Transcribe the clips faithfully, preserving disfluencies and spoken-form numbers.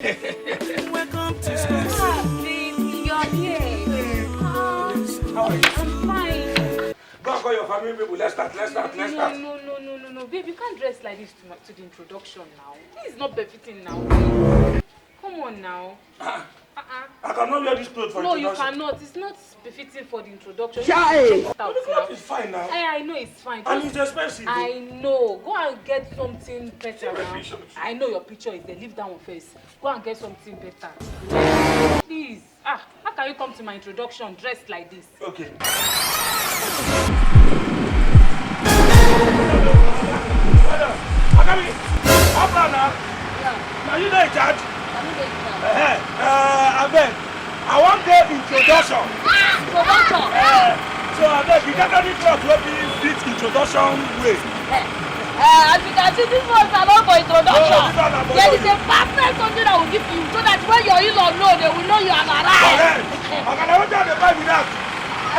Welcome to school. Ah, baby, you're here. Ah, how are you? I'm fine. Go and call your family people. Let's start. Let's start. Let's start. No, no, no, no, no, no. Babe, you can't dress like this to, my, to the introduction now. This is not befitting now. Come on now. Uh-uh. I cannot wear this clothes for introduction. No, you cannot. It's not befitting for the introduction. Chai! Check it out now. But the cloth is fine now. I, I know it's fine. And it's expensive. I know. Go and get something better now. I know your picture is there. Leave that one first. Go and get something better. Please. Ah, how can you come to my introduction dressed like this? Okay. Madam, Akami, how far now? Yeah. Now you dey in charge? I no dey in charge. Uh-huh. Uh, abeg, I wan get introduction. Ah, introduction? Uh, so abeg, you get any cloth wey fit fit introduction way? Eh, eh, as you can see, this one is not for introduction. No, this one na for you. There is a perfect something I will give you so that when your in-law know, they will know you have arrived. Correct. Oga, na wetin I dey buy be that.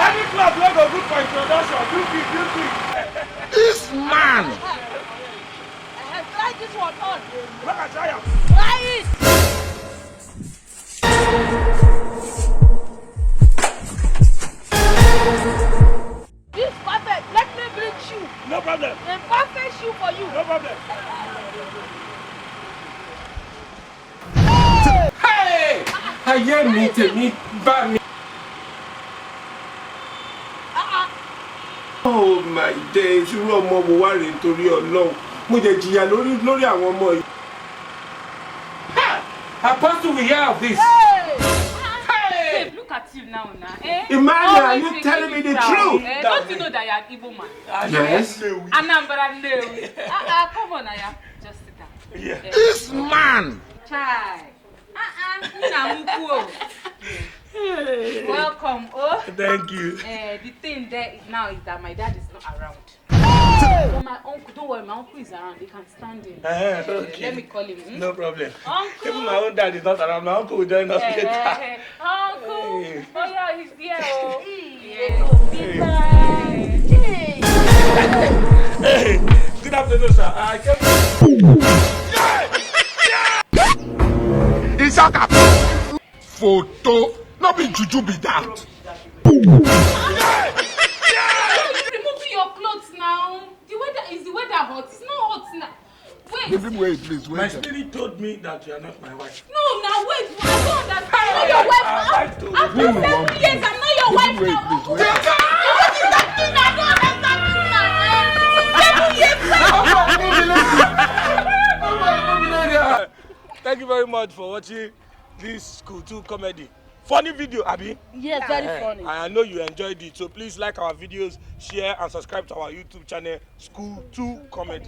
Any cloth wey go good for introduction, you pick, you pick. This man. Eh, eh, try this one on. Make I try am. Try it. This perfect. Let me bring shoe. No problem. A perfect shoe for you. No problem. Hey! Ayé mi, tèmi bá mi. Oh my days, irú ọmọ wo wá rèé torí Ọlọ́run? Mo jẹ jìyà lórí lórí àwọn ọmọ yìí. Ha! Apostle, we hear of this. Hey! Hey! Babe, look at you now, now. Eh? Emmanuel, are you telling me the truth? Eh, don't you know that you're an Igbo man? Yes. Anambra Nnewi. Ah, ah, come on, Aya. Just sit down. Yeah. Eh. This man. Chai. Ah, ah, nna m ukwu o. Welcome, oh. Thank you. Eh, the thing there is now is that my dad is not around. But my uncle, don't worry, my uncle is around. He can stand in. Eh, okay. Let me call him. Hmm? No problem. Uncle. Even my own dad is not around. My uncle will join us later. Eh, eh, eh. Uncle. Hey. Oh, yeah, he's there. Oh. Hey. Hey. Hey. Good afternoon, sir. I came. Isaka. Photo. No be juju be that. Remove your clothes now. The weather is the weather hot. It's not hot now. Wait. Leave him where he please. My spirit told me that you are not my wife. No, now wait. I don't understand. I'm not your wife. After seven years, I'm not your wife now. What is that thing? I don't understand this now. Seven years. Thank you very much for watching this School two comedy. Funny video, abi? Yes, very funny. I know you enjoyed it, so please like our videos, share and subscribe to our YouTube channel, School two Comedy.